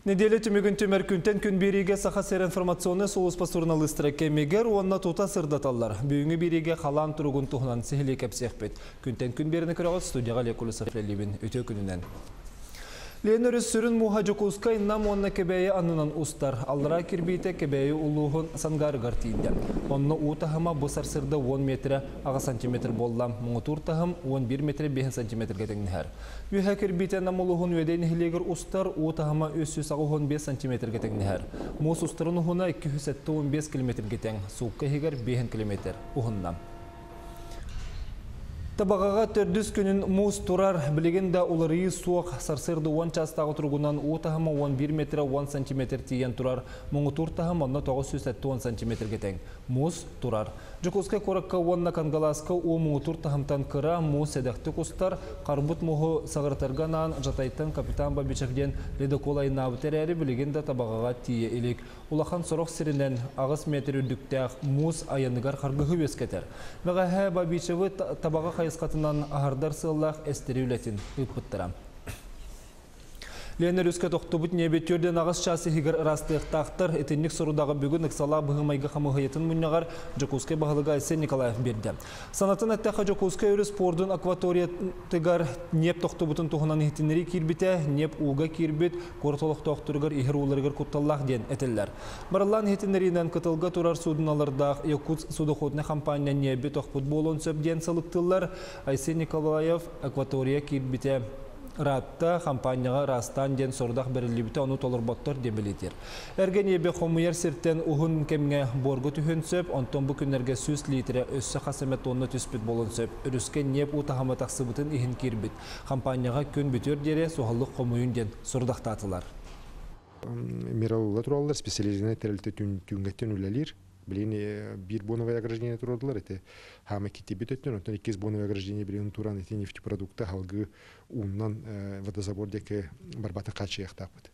Неделя түмүгүн түмэр күнтэн күн биэриигэ Саха сирэ информационнай сулууспа суруналыыстара кэмигэр уонна тута сырдаталлар. Бүгүҥҥү биэриигэ халаан туругун туһунан сиһилии кэпсиэхпит. Күнтэн күн биэриини көрөҕүт студияҕа Олег Колесов үлэлиибин. Үтүө күнүнэн. Лена өрүс сүрүн мууһа Дьокуускай, Нам уонна Кэбээйи аннынан устар. Аллараа кирбиитэ Кэбээйи улууһун Сангаарыгар тиийдэ. Онно уу таһыма бу сарсыарда 10 метрэ 8 сантиметр буолла. Муҥутуур таһым 11 метрэ 5 сантиметрга тэҥнэһэр. Үөһэ кирбиитэ Нам улууһун Үөдэй нэһилиэгэр устар, уу таһыма 385 сантиметрга тэҥнэһэр. Муус устарын уһуна 275 километрга тэҥ, суукка иһигэр 5 километр уһунна. Табаҕаҕа төрдүс күнүн муус турар, билигин да уларыйыы суох. Сарсыарда 10 чаастааҕы туругунан уу таһыма 11 метрэ 10 сантиметр тиийэн турар. Муҥутуур таһым онно 970 сантиметргэ тэҥ. Муус турар. Дьокуускай куоракка уонна Кангалааска уу муҥутуур таһымтан кыра, муус сэдэхтик устар, харбыт мууһу саҕырытарга анаан Жатайтан капитан Бабичев диэн ледокол айаннаабыта эрээри билигин да Табаҕаҕа тиийэ илик. Улахан сорох сиринэн 8 метр үрдүктээх муус айаныгар харгыһы үөскэтэр. Бэҕэһээ Бабичевы Табаҕа хайысхатынан аһардар сыаллаах эстэрии үлэтин ыыппыттара. Лена өрүскэ тохтубут ньиэби 48 чаас иһигэр ыраастыахтаахтар. Итинник сорудаҕы бүгүн ыксалаах быһыы-майгы хамыыһыйатын мунньаҕар Дьокуускай баһылыга Айсен Николаев биэрдэ. Санатан эттэххэ, Дьокуускай өрүс пуордун акваториятыгар ньиэп тохтубутун туһунан иһитиннэрии киирбитэ, ньиэп ууга киирбит, куорат олохтоохторугар иһэр ууларыгар кутталлаах диэн этэллэр. Барыллаан иһитиннэриинэн кытылга турар суудуналардаах Якутск судоходнай хампаанньа ньиэби тохпут буолуон сөп диэн сылыктыыллар. Айсен Николаев акватория киирбитэ ыраатта, хампаанньаҕа ыраастаан диэн сорудах бэриллибитэ, ону толорботтор диэн бэлиэтиир. Эргэ ньиэби хомуйар сиртэн уһун кэмҥэ буорга түһүөн сөп, онтон бу күннэргэ 100 литрэ өссө хас эмэ тонна түспүт буолуон сөп. Өрүскэ ньиэп уу таһыма тахсыбытын иһин киирбит. Хампаанньаҕа күн бүтүөр диэри суһаллык хомуйун диэн сорудахтаатылар. Мировой тураллар специализированный тэрилтэ түүҥҥэттэн үлэлиир. Билигин биир боновое ограждение туруордулар ити хаама китибит өттүн, онтон иккис боновое ограждение билигин туран ити нефтепродукты халгыы ууннан водозабор диэки барбатын хааччыйыахтаахпыт.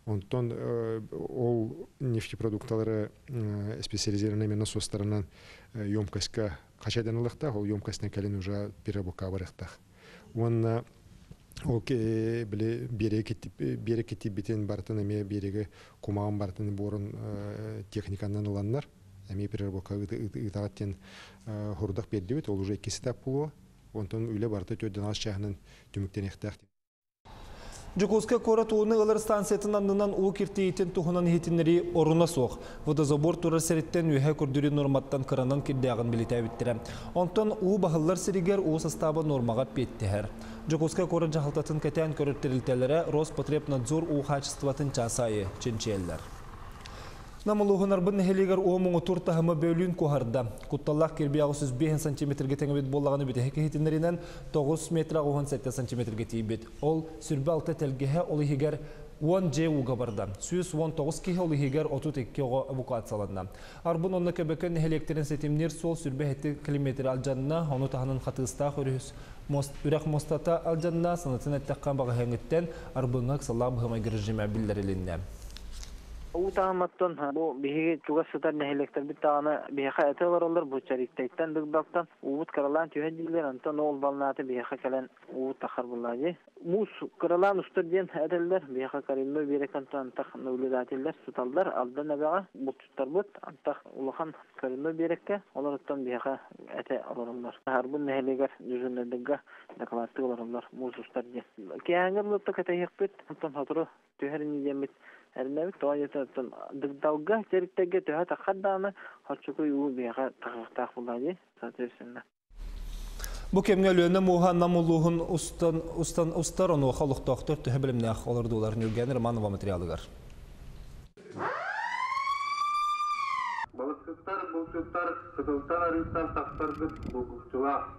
Онтон ол нефтепродукталары специализированный насостарынан емкостька хачайдан ылыахтаах, ол емкостьна кэлин уже переработка барыахтаах. Уонна ол били биэрэккэ тиийбитин барытын эмиэ биэрэги кумаҕын барытын буорун техниканан ыланнар эмиэ переработка ыытаҕыт диэн хорудах биэрдибит. Ол уже иккис этап буолуо. Онтон үлэ барыта төрдөн аас чааһынан түмүктэниэхтээх. Дьокуускай куорат ууну ылар станциятын аннынан уу киртийиитин туһунан иһитиннэрии оруна суох. Водозабор турар сириттэн үөһэ көрдөрүү нуорматтан кыранан кирдээҕин билитээбиттэрэ. Онтон уу баһыллар сиригэр уу састааба нуормаҕа эппиэттэһэр. Дьокуускай куорат дьаһалтатын кэтээн көрөр тэрилтэлэрэ Роспотребнадзор уу хаачыстыбатын чаас аайы чинчийэллэр. Нам улууһун Арбын нэһилиэгэр уу муҥутуур таһыма бөөлүүн куоһарда. Кутталлаах кирбии 805 сантиметргэ тэҥэбит буоллаҕына бүтэһик иһитиннэринэн 9 метр 87 сантиметргэ тиийбит. Ол сүрбэ алта тэлгэһэ ол иһигэр 10 дьиэ ууга барда. 119 киһи ол иһигэр 32 оҕо эвакуацияланна. Арбын онно Көбөкөн нэһилиэктэрин ситимниир суол сүрбэ 7 километр алдьанна, ону таһынан Хатыыстаах өрүс мост, үрэх муостата алдьанна, санатын эттэххэ баҕаһыаҥыттан Арбыҥҥа ыксаллаах быһымайгы режимэ биллэрилиннэ. Уу таһыматтан бу биһиги чугас сытар нэһилиэктэрбит даҕаны биһиэхэ этэ олороллор бу Чариктайтан Дыгдалтан уубут кыралаан түһэн дииллэр онтон ол балнааты биһиэхэ кэлэн уубут тахар буллаа дии. Муус кыралаан устар диэн этэллэр биһиэхэ коренной биэрэк онтон антах наблюдателлэр сыталлар Алдан эбэҕэ булчуттарбыт антах улахан коренной биэрэккэ олороттон биһиэхэ этэ олороллор. Харбын нэһилиэгэр дежурнайдарга дакылааттыы олороллор муус устар диэн. Киэһээҥҥи дылы кэтэһиэхпит онтон сотору түһэр ини диэммит эрэнэбит. Тоҕо диэтэр дыгдалга терриктэргэ төһө таххар даҕаны хорчукуй уу биһиэхэ тахыахтаах буоллаҕа дии, соответственно. Бу кэмҥэ Өлүөнэ мууһа Нам улууһун устан, устан устар, онуоха олохтоохтор төһө бэлэмнээх олордуулар Ньурган Романова материалыгар. Балыксыттар, булчуттар кытылтан арыыттан тахсаргыт булгуччулаах.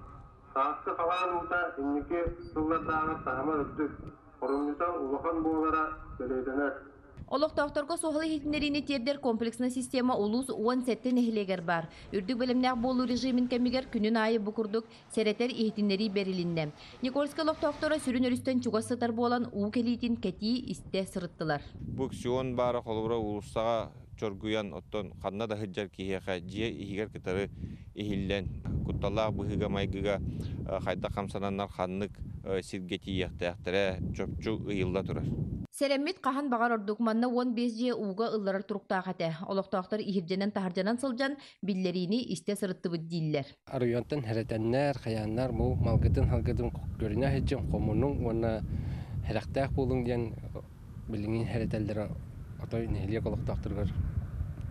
Сааскы халаан уута инники сыллардааҕы таһыма үрдүк, Хоромньута улахан буолара бэлиэтэнэр. Олохтоохторго суһал иһитиннэриини тиэрдэр комплекснай система улуус 17 нэһилиэгэр баар. Үрдүк бэлэмнээх буолуу режимин кэмигэр күнүн аайы бу курдук сэрэтэр иһитиннэрии бэрилиннэ. Никольскай олохтоохторо сүрүн өрүстэн чугас сытар буолан уу кэлиитин кэтии истэ сырыттылар. Бу Ксион баара холобура уулуссаҕа чоргуйан, оттон ханна да сылдьар киһиэхэ дьиэ иһигэр кытары иһиллэн, кутталлаах быһыыга-майгыга хайдах хамсананнар ханнык сиргэ тиийиэхтээхтэрэ чопчу ыйылла турар. Сэрэммит хаһан баҕар ордук, манна 15 дьиэ ууга ылларар туруктаах этэ. Олохтоохтор иһирдьэнэн-таһырдьанан сылдьан биллэриини истэ сырыттыбыт дииллэр. Оройуонтан хэрэтэннэр, хайааннар бу малгытын-халгытын көрүнэ сылдьыҥ, хомунуҥ уонна сэрэхтээх буолуҥ диэн билиҥҥи хэрэтэллэрэ отой нэһилиэк олохтоохторугар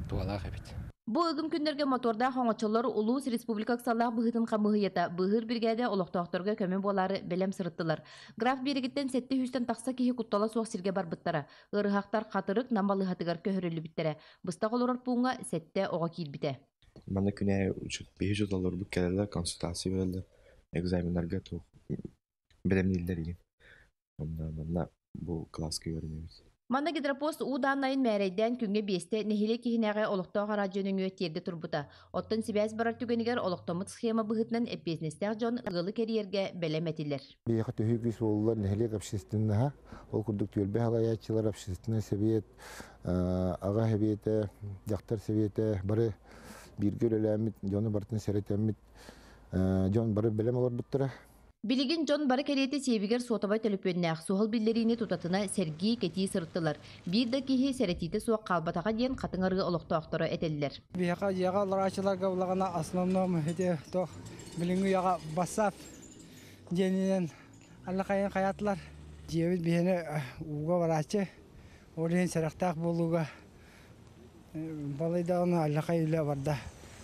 туһалаах эбит. Бу ыгым күннэргэ мотордаах оҥочолор улуус республика ыксаллаах быһыытын хамыыһыйата быыһыыр биригээдэ олохтоохторго көмө буолаары бэлэм сырыттылар. Граф биэригиттэн 700-тэн тахса киһи куттала суох сиргэ барбыттара. Ыарыһахтар Хатырык Нам балыыһатыгар көһөрүллүбүттэрэ. Быстах олорор пууҥҥа сэттэ оҕо киирбитэ. Манна күнэ биһи учууталларбыт кэлэллэр, консультация берэллэр, экзаменнарга туох бэлэмнииллэр игин. Онно манна бу кылааска үөрэнэбит. Манна гидропост уу дааннайын мээрэйдээн күҥҥэ биэстэ нэһилиэк иһинээҕи олохтоох араадьыйа нөҥүө тиэрдэ турбута. Оттон сибээс барар түгэнигэр олохтоммут схема быһыытынан эппиэтинэстээх дьон ыалы кэрийэргэ бэлэм этилэр. Биһиэхэ төһүү күүс буоллулар нэһилиэк общественноһа, ол курдук түөлбэ салайааччылар, общественнай сэбиэт, аҕа сэбиэтэ, дьахтар сэбиэтэ бары бииргэ үлэлээммит, дьону барытын сэрэтэммит, дьон бары бэлэм олорбуттара. Билигин дьон бары кэриэтэ сиэбигэр суотабай төлөпүөннээх суһал биллэриини тутатына сэргии, кэтии сырыттылар. Биир да киһи сэрэтиитэ суох хаалбатаҕа диэн Хатыҥ Арыы олохтоохторо этэллэр. Биһиэхэ дьиэҕэ олорооччуларга булаҕына основном ити туох билиҥҥи үйэҕэ бассаап диэнинэн аллахайын хайаатылар. Дьиэбит биһиэнэ ууга барааччы, ол иһин сэрэхтээх буолууга балайдаҕына аллахай үлэ барда.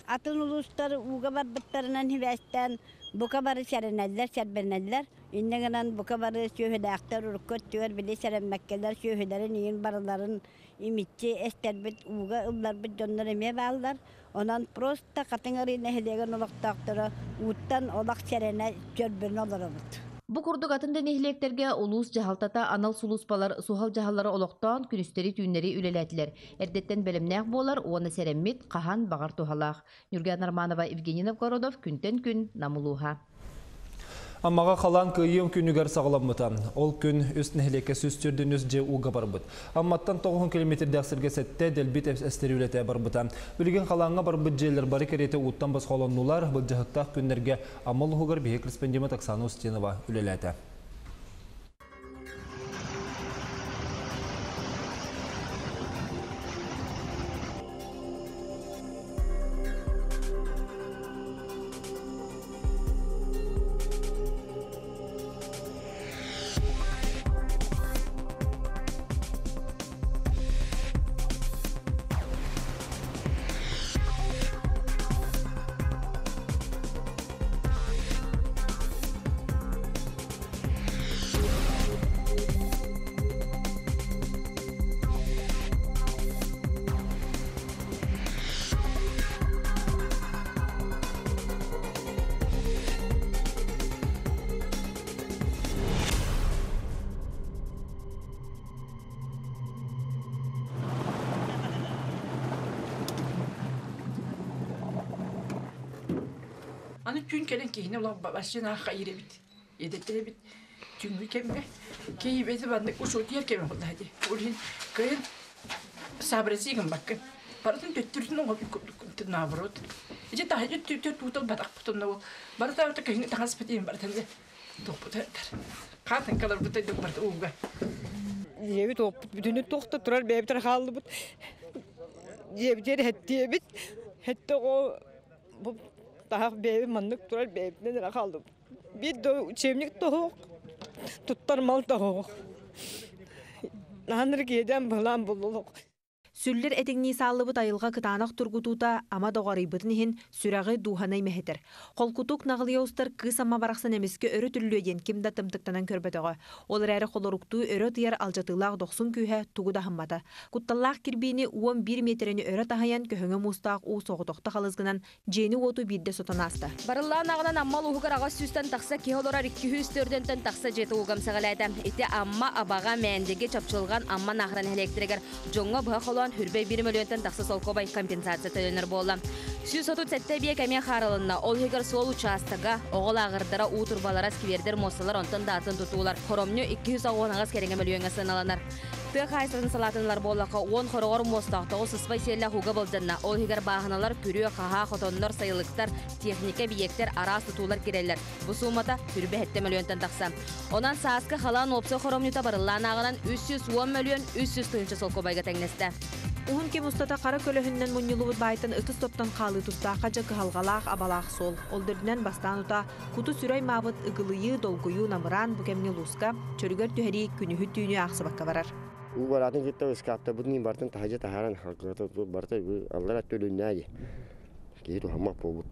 Атын улуустар ууга барбыттарынан сибээстээн бука бары сэрэнэллэр, сэрбэнэллэр. Инньэ гынан бука бары сүөһүлээхтэр урукку өттүгэр били сэрэммэккэлэр сүөһүлэрин иин барыларын имиччи эстэрбит, ууга ылларбыт дьоннор эмиэ бааллар. Онон просто Хатыҥ Арыы нэһилиэгин олохтоохторо ууттан олох сэрэнэ, чөрбөнө олоробут. Бу курдук атын да нэһилиэктэргэ улуус дьаһалтата анал сулууспалар суһал дьаһаллары олохтоон күнүстэри-түүннэри үлэлээтилэр. Эрдэттэн бэлэмнээх буолар уонна сэрэммит хаһан баҕар туһалаах. Ньургуйаана Романова, Евгений Новгородов, Күнтэн күн, Нам улууһа. Аммаҕа халаан кыайыым күнүгэр саҕаламмыта. Ол күн үс нэһилиэккэ 143 дьиэ ууга барбыт. Амматтан 90 километрдээх сиргэ сэттэ дэлбит эстэр үлэтэ барбыта. Билигин халааҥҥа барбыт дьиэлэр бары кэриэтэ ууттан босхолоннулар. Былдьаһыктаах күннэргэ Амма улууһугар биһиги корреспондеммыт Оксана Устинова үлэлээтэ. Аны түүн кэлэн киһини олох башина хайыр эбит. Эдеттер эбит. Түҥҥү кэмҥэ киһи баннык учуотуйар кэмэ буолла дии. Ол иһин кыайан сообразить гыммаккын. Барытын төттөрүтүн оҥорбут курдук наоборот. Ити таһырдьа түтөр туутал батахпытын ол барыта кыһыҥҥы таҥас битиин барытын туохпут хаатын каларбыт барыта ууга. Дьиэбит уоппут бүтүнү туохта турар бэйэбитэр хааллыбыт. Дьиэбитигэр хэттиэбит. Хэтте оҕо бу таһах бэйэбит маннык турар бэйэбитинэн эрэ хааллыбыт. Биир да учебник тоһуох, туттар мал тоһуох. Наһаныр киэдэн былаан буллулук. Сүллэр этиҥнии сааллыбыт айылҕа кытаанах тургутуута ама доҕоруйбутун иһин сүрэҕи дууһаны мэһитэр. Холкутук наҕылыйа устар кыыс ама барахсан эмискэ өрө түллүө диэн ким да тымтыктанан көрбөтөҕө. Ол эрээри холоруктуу өрө ытыйар алдьатыылаах дохсун күүһэ тугу да аһыммата. Кутталлаах кирбиини 11 миэтэрэни өрө таһыйан көһөҥө муустаах уу соҕотохто халыс гынан дьиэни-уоту биирдэ сотон ааста. Барыллаан аҕынан Амма улууһугар 800-тэн тахса киһи олорор 204-тэн тахса дьиэтэ уугам сэҕэлээтэ. Ити Амма, Абаҕа, Мээндиги, Чапчылҕан, Амма Наахара нэһилиэктэригэр дьоҥҥо быһа холоон хүрбэй 1 мөлүйүөнтэн тахса солкуобай компенсация төлөнөр буолла. 137 эбийиэк эмиэ хаарылынна. Ол иһигэр суол учаастага, оҕо лааҕырдара, уу турбалара, сквердэр, муосталар, онтон да атын тутуулар. Хоромньу 298 кэриҥэ мөлүйүөҥҥэ сыаналанар. Тыа хаһаайыстыбатын салаатын ылар буоллахха, 10 хороҕор муостаах, 9 сыспай сиэллээх ууга былдьанна. Ол иһигэр бааһыналар, күрүө, хаһаа, хотоннор, сайылыктар, техника, эбийиэктэр, араас тутуулар киирэллэр. Бу суумата 27 мөлүйүөнтэн тахса. Онон сааскы халаан уопсай хоромньута барыллаан ааҕынан 310 мөлүйүөн 300 тыһыынча солкуобайга тэҥнэстэ. Уһун кэм устата хара көлөһүнүнэн мунньуллубут баайтан ытыс топтон хаалыы тустаахха дьэ кыһалҕалаах, абалаах суол. Ол да үрдүнэн бастаан утаа куту-сүрү аймаабыт ыгылыйыы, долгуйуу намыраан бу кэмҥэ улууска чөрүгэр түһэрии күнүһү-түүнү аахсыбакка барар. Уу бараатын кытта ыскааптарбытын барытын таһырдьа таһааран барыта аллара төлүннээ дии. Киһи туһаммат буолбут.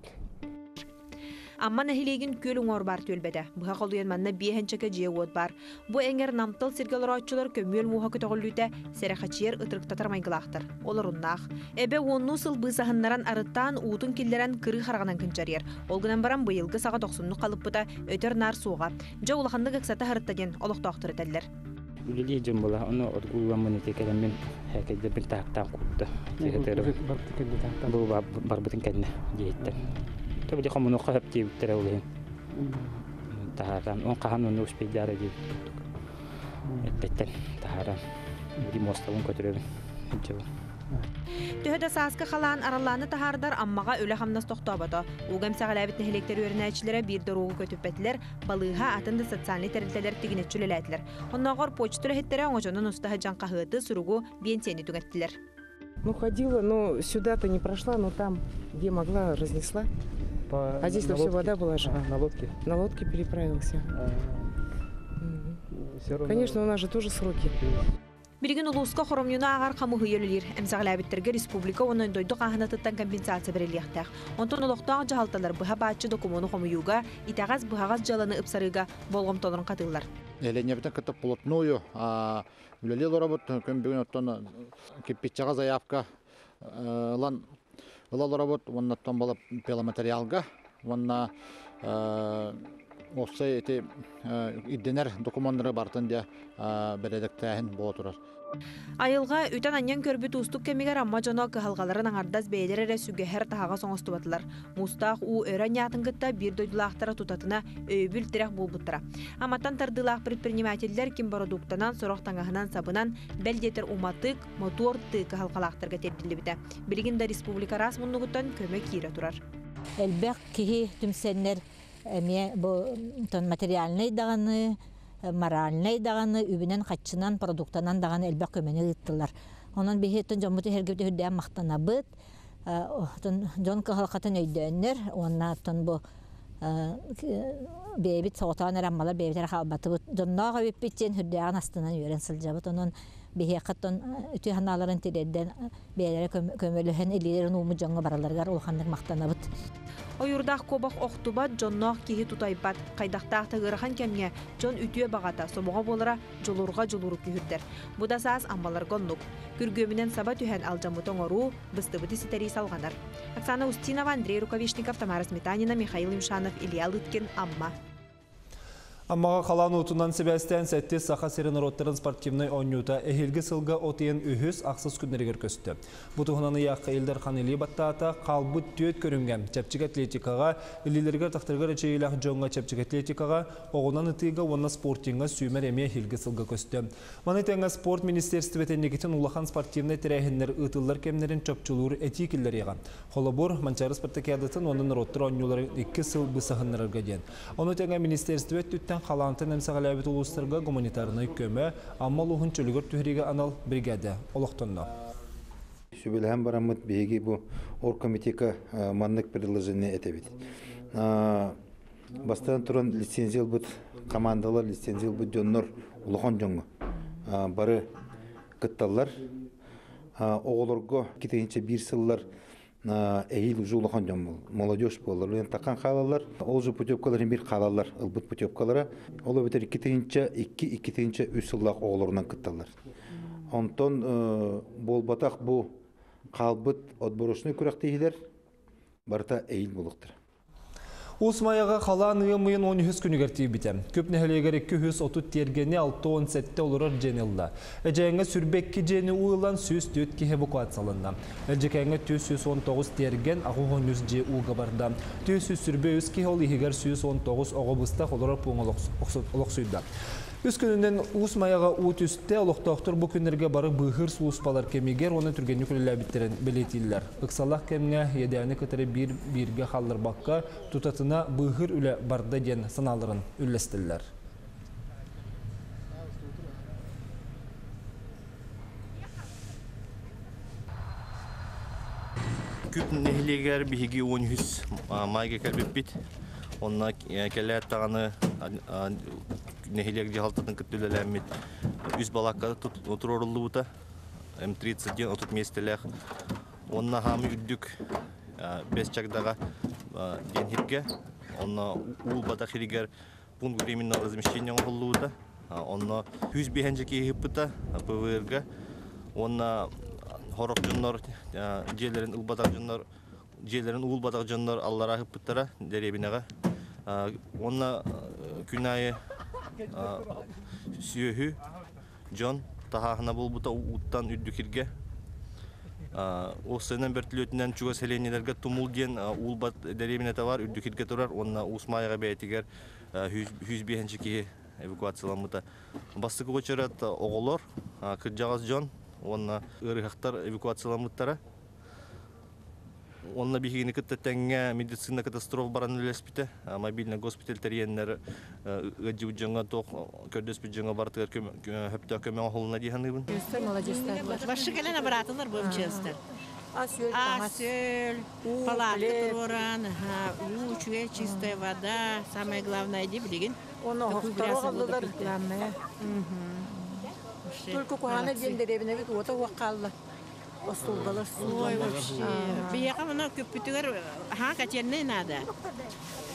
Амма нэһилиэгин күөл уҥуор баар түөлбэтэ. Быһа холуйан манна биэһэнчэкэ дьиэ-уот баар. Бу эҥэр намтал сиргэ олорооччулар көмүөл мууһа көтөҕүллүүтэ сэрэхэчийэр ытырыктатар майгылаахтар. Олоруннаах. Эбэ уоннуу сыл быысаһыннаран арыттаан уутун киллэрэн кырыы хараҕынан кынчарыйар. Ол гынан баран быйылгы саҕа дохсуннук халыппыта өтөр-наар суоҕа. Дьэ улаханнык ыксата сырытта диэн олохтоохтор этэллэр. Үлэлии дьон була, ону отгулламмын ити кэлэммин һээкэйдэрбин таһыктаан куутта. Бу барбытын кэннэ диэһиттэн. Тобили хомунуохха сөп диэбиттэрэ ол иһин. Таһааран, он хаһан ону успейдаара диэбит курдук. Эттеттен таһааран, били муостабын көтүрөбүн. Дьыбын. Төһө да сааскы халаан араллааны таһаардар Аммаҕа үлэ-хамнас тохтообото. Ууга эмсэҕэлээбит нэһилиэктэр үөрэнээччилэрэ биир да уруогу көтүппэтилэр, балыыһа, атын да социальнай тэрилтэлэр тигинэччи үлэлээтилэр. Оннооҕор почта үлэһиттэрэ оҥочонон уста сылдьан хаһыаты, суругу, биэнсийэни түҥэттилэр. Ну, ходила, но сюда-то не прошла, но там, где могла, разнесла. По, а здесь-то все вода была же. Ага, на лодке? На лодке переправился. Конечно, у нас же тоже сроки. Билигин улууска хоромньуну ааҕар хамыыһыйа үлэлиир. Эмсэҕэлээбиттэргэ республика уонна дойду хааһынатыттан компенсация бэриллиэхтээх. Онтон олохтоох дьаһалталар быһа бааччы докумуону хомуйууга, итэҕэс быһаҕас дьыаланы ыпсарыыга болҕомтолорун хатыыллар. Нэһилиэнньэбитин кытта плотную үлэлии олоробут. Күн бүгүн оттон кирпиччэҕэ заявка ылан ыла олоробут. Уонна оттон бала пиломатериалга уонна уопсай ити ирдэнэр докумуоннары барытын дьэ бэрэдэктээһин буола турар. Айылҕа үтэн-анньан көрбүт уустук кэмигэр Амма дьоно кыһалҕаларын аҥардас бэйэлэрэ эрэ сүгэһэр таһаҕас оҥостубатылар. Муустаах уу өрө анньаатын кытта биир дойдулаахтара тутатына өйөбүл-тирэх буолбуттара. Амматтан тардыылаах предпринимателлэр ким бородууктанан, сорох таҥаһынан-сабынан, бэл диэтэр уматык, мотуор тыы кыһалҕалаахтарга тиэрдиллибитэ. Билигин да республика араас муннугуттан көмө киирэ турар. Элбэх киһи түмсэннэр эмиэ бу материальнай даҕаны, моральнай даҕаны, үбүнэн-хаччынан, продуктанан даҕаны элбэх көмөнү ыыттылар. Онон биһи дьоммут иһэргэ үрдээн махтанабыт. Дьон кыһалҕатын өйдөөннөр уонна оттон бу бэйэбит соҕотоон эрэ аммалар бэйэбит эрэ хаалбатыбыт. Дьонноох эбиппит диэн үрдээҕин астынан үөрэн сылдьабыт. Онон биһиэхэ оттон үтүө санааларын тириэрдэн бэйэлэрэ көмөлөһөн илиилэрин ууммут дьоҥҥо бараларыгар улаханнык махтанабыт. Ойуурдаах куобах охтубат, дьонноох киһи тутайбат. Хайдахтаах да ыарахан кэмҥэ дьон үтүө баҕата, сомоҕо буолара дьулурҕа дьулууру күүһүрдэр. Бу да саас аммаларга оннук. Күргүөмүнэн саба түһэн алдьаммыты оҥоруу, быстыбыты ситэрии салҕанар. Оксана Устинова, Андрей Рукавишников, Тамара Сметанина, Михаил Юмшанов, Илья Лыткин, Амма. Аммаҕа халаан уутунан сибээстээн сэттис Саха сирин норуоттарын спортивнай оонньуута эһиилги сылга от ыйын үһүс ахсыс күннэригэр көстө. Бу туһунан ыйаахха Ил Дархан илии баттаата, хаалбыт түөрт көрүҥҥэ чэпчэки атлетикаҕа, илиилэригэр тахтарыгар эчэйиилээх дьоҥҥо чэпчэки атлетикаҕа, оҕунан ытыыга уонна спортиҥҥа сүүмэр эмиэ эһиилги сылга көстө. Маны тэҥэ спорт министиэристибэтэ инникитин улахан спортивнай тэрээһиннэр ыытыллар кэмнэрин чопчулуур этии киллэриэҕэ. Холобур, Манчаары спартакиадатын уонна норуоттар оонньууларын икки сыл бысаһыннарарга диэн. Ону тэҥэ министиэристибэ өттүттэн халаантан эмсэҕэлээбит улуустарга гуманитарнай көмө, Амма улууһун чөлүгэр түһэриигэ анал бригада олохтонно. Сүбэлэһэн бараммыт биһиги бу оргкомитекка маннык предложение этэбит. Бастатан туран лицензия ылбыт командалар, лицензия ылбыт дьоннор улахан дьоҥҥо бары кытталлар. Оҕолорго 2001 сыллар эһиил уже улахан дьон молодежь буоллар үлэн такан хаалаллар. Ол же путевкалар бир хаалаллар ылбыт путевкалара. Ол эбэтэр 2 тыһыынча 2, 2 тыһыынча 3 сыллаах оҕолорунан кытталлар. Онтон буолбатах бу хаалбыт отборочный күрэхтэһиилэр барыта эһиил буолуохтара. Уус Майаҕа халаан ыам ыйын 13 күнүгэр тиийбитэ. Күп нэһилиэгэр 230 тиэргэни 67 олорор дьиэни ылла. Эдьээҥҥэ 22 дьиэни уу ылан 104 киһи эвакуацияланна. Элдьикээҥҥэ 419 тиэргэн 83 дьиэ ууга барда. 423 киһи ол иһигэр 119 оҕо быстах олорор пууҥҥа олохсуйда. Үс күнүнэн Уус Майаҕа уу түстэ, олохтоохтор бу күннэргэ бары быыһыыр сулууспалар кэмигэр уонна түргэнник үлэлээбиттэрин бэлиэтииллэр. Ыксаллаах кэмҥэ иэдээни кытары биир бииргэ хаалларбакка, тутатына быыһыыр үлэ барда диэн санааларын үллэстэллэр. Күп нэһилиэгэр биһиги 13 майга кэлбиппит. Онно кэлээт даҕаны нэһилиэк дьаһалтатын кытта үлэлээммит үс балаакка туруоруллубута. М30 диэн 30 миэстэлээх. Уонна хаамы үрдүк бэс чагдаҕа диэн сиргэ. Онно Уулбатах сиригэр пункт временного размещения оҥоһуллубута. Онно 105 киһи ыппыта ПВР-га. Уонна сорох дьоннор дьиэлэрин ылбатах дьоннор дьиэлэрин уулбатах дьоннор аллараа ыппыттара дэриэбинэҕэ. Уонна күн аайы сүөһү дьон таһааһына буолбута ууттан үрдүк иргэ. Уопсайынан бөртүлүөтүнэн чугас сэлиэнньэлэргэ Тумул диэн уулбат дэриэбинэтэ бар, үрдүк иргэ турар уонна Уус Маайаҕа бэйэтигэр 105 киһи эвакуацияламмыта. Бастакы уочарат оҕолор, кырдьаҕас дьон уонна ыарыһахтар эвакуацияламмыттара. Онно биһигини кытта тэҥҥэ медицина катастрофа баран үлэлэспитэ. Мобильный госпиталь тэрийэннэр ыалдьыбыт дьоҥҥо туох көрдөспүт дьоҥҥо барытыгар сөптөөх көмө оҥоһулунна дии саныыбын. Башы кэлэн абыраатылар бу МЧСтар. Ас-үөл, палатка туруоран, уу үчүгэй, чистая вода, самое главное дии билигин. Оны оһохтору оҕоллулар главное. Только куһаана диэн дэриэбинэбит уота уох хаалла. Остуолбалар Ой, вообще. Биһиэхэ мына көппүтүгэр аһаа котельнай надо.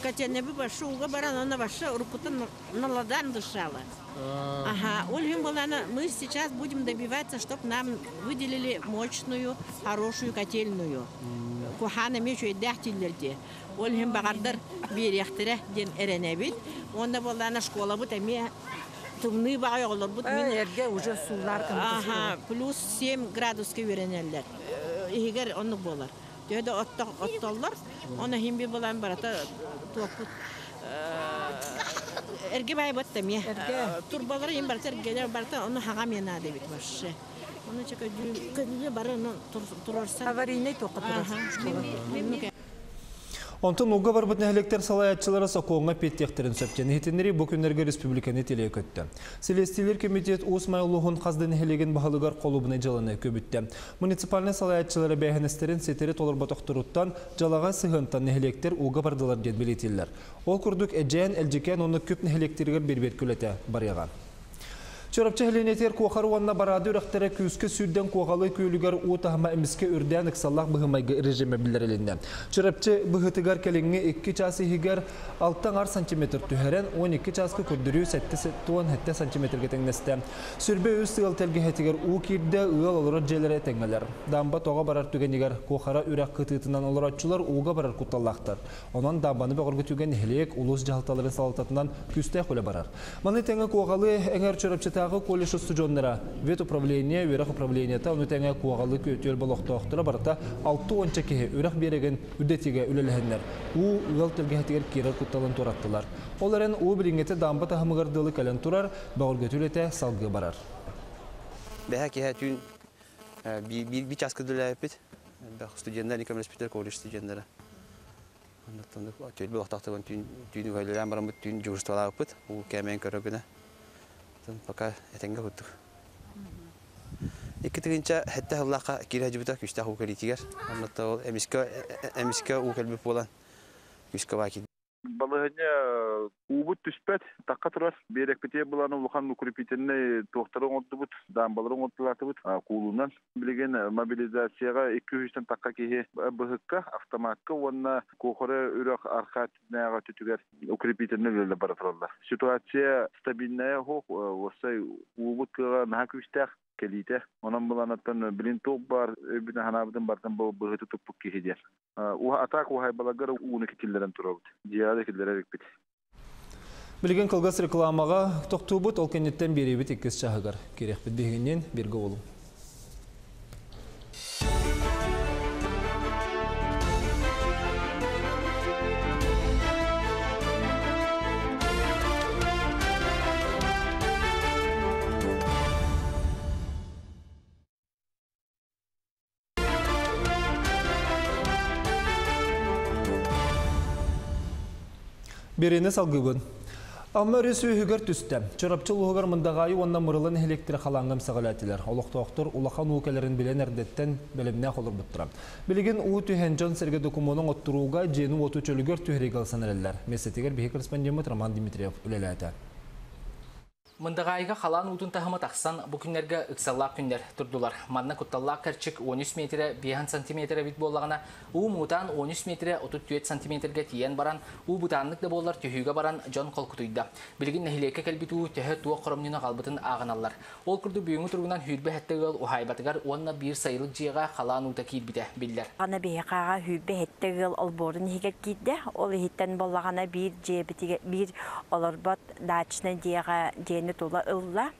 Котельный башы уга баран, она башы уруккутун наладан дышала. Ага, Ольга Булана, мы сейчас будем добиваться, чтобы нам выделили мощную, хорошую котельную. Кухана мечу эддээхтиллерди. Ол иһин баҕардар биэриэхтэрэ диэн эрэнэбит. Уонна буоллаана школабыт эмиэ тымныы баҕай оҕолорбут мин эргэ уже сууллар. Ага, плюс 7 градуска үөрэнэллэр. Иһигэр оннук буолар. Төһө да оттоллор, оны иһин би булан барата туоппут эргэ баайбат да эмиэ. Турбалары иһин барыта эргэлэр барыта ону хаҕа эмиэ наада эбит вообще. Оны чэ көдүлү бары турарсан. Аварийный туохха турар. Онтон ууга барбыт нэһилиэктэр салайааччылара сокуоҥҥа эппиэттиэхтэрин сөп диэн иһитиннэрии бу күннэргэ республиканы тилийэ көттө. Силиэстийэлиир кэмитиэт Уус Маайа улууһун хас да нэһилиэгин баһылыгар холуобунай дьыаланы көбүттэ. Муниципальнай салайааччылар эбээһинэстэрин ситэри толорботохторуттан дьалаҕа сыһыантан нэһилиэктэр ууга бардылар диэн бэлиэтииллэр. Ол курдук Эдьээн, Элдьикээн уонна Күп нэһилиэктэригэр биэрбиэт күлэтэ барыаҕа. Чурапчы нэһилиэнньэтигэр Куохар уонна Бараады үрэхтэрэ күүскэ сүүрдэн Куоҕалы күөлүгэр уу таһыма эмискэ үрдээн ыксаллаах быһымайгы режимэ биллэрилиннэ. Чурапчы быһыытыгар кэлиҥҥи 2 чаас иһигэр 6 сантиметр түһэрэн 12 чааска көрдөрүү 77 сантиметрга тэҥнэстэ. Сүрбэ үс ыал тэлгэһэтигэр уу киирдэ, ыал олорор дьиэлэрэ тэҥҥэлэр. Дамба тоҕо барар түгэнигэр Куохара үрэх кытыытынан олорооччулар ууга барар кутталлаахтар. Онон даабаны бөҕөргөтүүгэ нэһилиэк, улуус дьаһалталарын салалтатынан күүстээх үлэ барар. Маны тэҥэ Куоҕалы эҥэр Чурапчытааҕы колледж устудьуоннара, ветуправление, үөрэх управлениета, ону тэҥэ Куоҕалы күөтүөл олохтоохторо барыта 60 киһи үрэх биэрэгин үрдэтиигэ үлэлэһэннэр, уу ыал тэлгэһэтигэр киирэр кутталын туораттылар. Ол эрэн уу билиҥҥитэ даамба таһымыгар дылы кэлэн турар, бөҕөргөтүү үлэтэ салгыы барар. Бэһэ киһэ түүн биир чааска үлэлээбиппит. Студеннар көмөлөспүттэр, колледж студеннара. Түөлбэ олохтоохторун түүн түүн бараммыт түүн дьуһурстволаабыппыт. Уу кээмэйин көрө гына. Пока этэҥҥэ курдук. Икки тыһыынча сэттэ сыллаахха киирэ сылдьыбыта күүстээх уу кэлиитигэр. Оннуттан ол эмискэ эмискэ уу кэлбит буолан күүскэ баа киирдэ. Балаһыанньа уубут түспэт, тахха турар. Биэрэкпитигэр булан улахан укрепительнай туохтары оҥордубут, даамбалары оҥортулаатыбыт куулунан. Билигин мобилизацияҕа 200-тэн тахха киһи быһыкка, автоматка уонна Куохара үрэх архаа өттүнээҕи өттүтүгэр укрепительнай үлэлэр бара тураллар. Ситуация стабильная суох, уопсай уубут кыаҕа наһаа күүстээх кэлиитэ. Онон буланаттан билин туох баар өйбүтүн-санаабытын барытын бу быһыты туппут киһи диэн. Атаак уһайбаларгар ууну киллэрэн турабыт. Дьиэҕэ да киллэрэр эбиппит. Билигин кылгас рекламаҕа тохтуубут, ол кэнниттэн биэриибит иккис чаһыгар киириэхпит биһигинниин бииргэ буолуҥ. Берені салгыбын. Амма өрүс үһүгэр түстэ. Чурапчы улууһугар Мындаҕаайы уонна Мырыла нэһилиэктэрэ халааҥҥа эмсэҕэлээтилэр. Олохтоохтор улахан уу кэлэрин билэн эрдэттэн бэлэмнээх олорбуттара. Билигин уу түһэн дьон-сэргэ докумуонун оттурууга, дьиэни-уоту чөлүгэр түһэриигэ ылсан эрэллэр. Миэстэтигэр биһиги корреспондеммыт Роман Дмитриев үлэлээтэ. Мындаҕаайыга халаан уутун таһыма тахсан, бу күннэргэ ыксаллаах күннэр турдулар. Манна кутталлаах кэрчик 13 миэтэрэ 5 сантиметр эбит буоллаҕына, уу муҥутаан 13 миэтэрэ 34 сантиметрга тиийэн баран, уу бытааннык да буоллар түһүүгэ баран дьон холкутуйда. Билигин нэһилиэккэ кэлбит уу төһө туох хоромньуну аҕалбытын ааҕыналлар. Ол курдук бүгүҥҥү туругунан 27 ыал уһаайбатыгар уонна биир сайылык дьиэҕэ халаан уута киирбитэ биллэр. Аны биһиэхэҕэ 27 ыал олбуорун иһигэр киирдэ. Ол иһиттэн буоллаҕына биир дьиэбитигэр биир олорбот дачнай дьиэҕэ дьиэни тула ылла.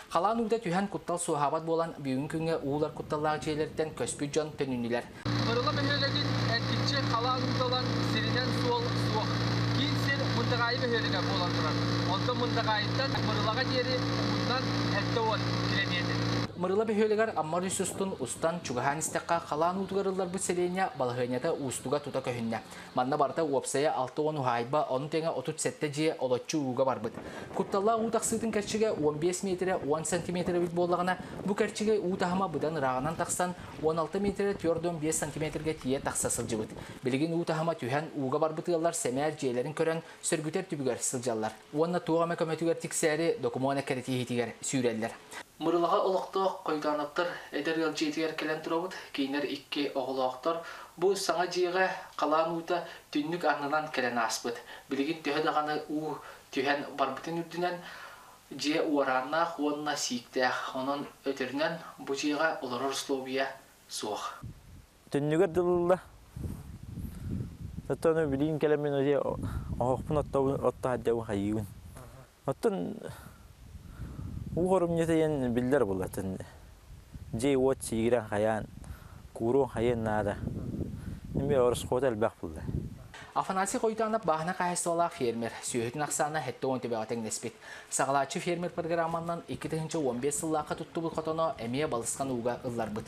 Халаан уута түһэн куттал суоһаабат буолан, бүгүҥҥү күҥҥэ уулар кутталлаах дьиэлэриттэн көспүт дьон төнүннүлэр. Мырыла бөһүөлэгин эргиччи халаан ууталан сиринэн суол суох. Киин сир Мындаҕаайы бөһүөлэгэ буолан турар. Онтон Мындаҕаайыттан Мырылаҕа диэри уһуннан 70 килэмиэтир. Мырыла бөһүөлэгэр Амма өрүс устун устан чугаһаан истэххэ, халаан уутугар ылларбыт сэлиэнньэ балаһыанньата уустуга тута көһүннэ. Манна барыта уопсайа 60 уһаайба, ону тэҥэ 37 дьиэ олоччу ууга барбыт. Кутталлаах уу тахсыытын кэрчигэ 15 миэтэрэ 10 сантиметр эбит буоллаҕына, бу кэрчигэ уу таһыма быдан ырааҕынан тахсан 16 миэтэрэ 45 сантиметрга тиийэ тахса сылдьыбыт. Билигин уу таһыма түһэн, ууга барбыт ыаллар сэмээр дьиэлэрин көрөн, сөргүтэр түбүгэр сылдьаллар. Уонна туох эмэ көмөтүгэр тиксээри докумуон эккирэтииһитигэр сүүрэллэр. Мырылаҕа олохтоох Хойутаанаптар эдэр ыал дьиэтигэр кэлэн турабыт. Кинилэр икки оҕолоохтор. Бу саҥа дьиэҕэ халаан уута түннүк аннынан кэлэн ааспыт. Билигин төһө даҕаны уу түһэн барбытын үрдүнэн дьиэ уорааннаах уонна сииктээх. Онон өтөрүнэн бу дьиэҕэ олорор условия суох. Түннүгэр дылылла. Оттон билигин кэлэммин оһохпун отто сылдьабын хайыыбын. Оттон уу хорумньута диэн биллэр буоллатын. Дьиэ-уот сиигирэн хайаан, кууруон хайыан наада. Эмиэ ороскуота элбэх буолла. Афанасий Хойутанов бааһына хаһаайыстыбалаах фермер. Сүөһүтүн ахсаана 70 төбөҕө тэҥнэспит. Саҕалааччы фермер программанан 2015 сыллаахха туттубут хотоно эмиэ балысхан ууга ылларбыт.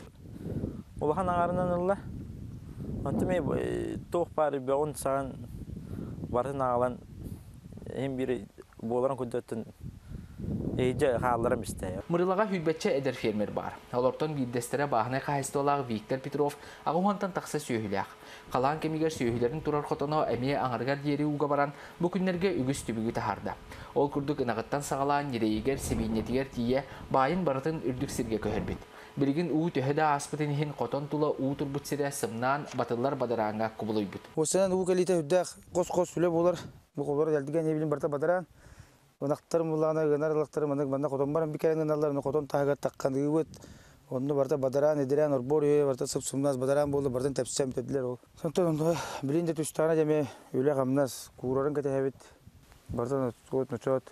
Улахан аҥаарынан ылла. Онтон эмиэ туох баар бөҕүн саҕан барытын аҕалан иһин биир буоларын курдук эйдьэ хаалларам истэ. Мырылаҕа сүүрбэччэ эдэр фермер баар. Олортон биирдэстэрэ бааһынай хаһаайыстыбалаах Виктор Петров 80-тан тахса сүөһүлээх. Халаан кэмигэр сүөһүлэрин турар хотоно эмиэ аҥарыгар диэри ууга баран, бу күннэргэ үгүс түбүгү таһаарда. Ол курдук ынаҕыттан саҕалаан ньирэйигэр, сибиинньэтигэр тиийэ баайын барытын үрдүк сиргэ көһөрбүт. Билигин уу төһө да ааспытын иһин хотон тула уу турбут сирэ сымнаан, батыллар бадарааҥҥа кубулуйбут. Уосанан уу кэлиитэ үрдээх хос-хос үлэ буолар. Бу холор дэлдигэ не билин барта бадараан. Ынахтар мулаана ыанар ылахтары маннык манна хотон баран бикэрэн ыналлар, хотон таһыгар таххан ыыбыт. Онно барта бадараан, эдирээн, орбор үйэ барта сып-сымнас бадараан буолла, бартын тэпсэм тэдилер ол. Сонтон билин де түстаана деме үлэ хамнас куурарын кэтэһэбит. Бартан отуот ночоот.